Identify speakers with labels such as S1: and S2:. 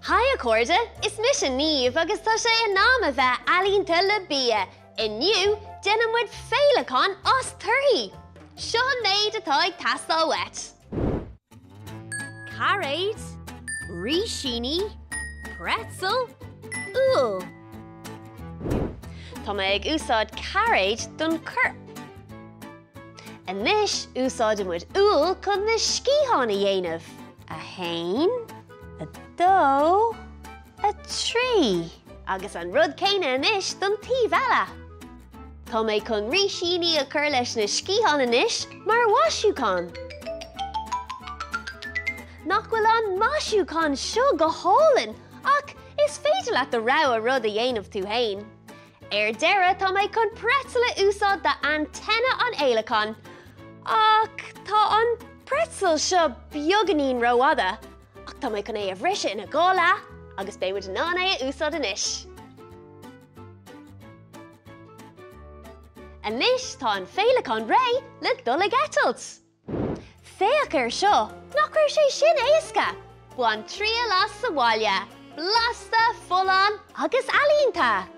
S1: Haigh a chairde, is mise Niamh agus tá sé in am a bheith ealaíonta le bia. Inniu, déanfaidh muid féileacán as torthaí! Seo an méid atá ag teastáil uait. Cairéid, rísíní, pretzel, úll. Tá mé ag úsáid cairéid don corp. Anois úsáidfidh muid úll chun na sciatháin a dhéanamh. 1, 2, 3. Agus an rud céanna anois don taobh eile. Tá mé chun rísíní a chur leis na sciatháin anois mar mhaisiúchán. Nach bhfuil an maisiúchán seo go hálainn? Ach is féidir leat do rogha rud a dhéanamh tú fhéin. Ar deireadh tá mé chun pretzel a úsáid d'antenna an fhéileacáin. Ach tá an pretzel seo beagáinín rófhada. Ach tá mé chun é a bhriseadh ina dhá leath agus beidh muid in ann é a úsáid anois. Anois tá an féileacán réidh le dul ag eitilt! Féach air seo! Nach raibh sé sin éasca? Bain triail as sa bhaile! Blasta, folláin agus ealaíonta!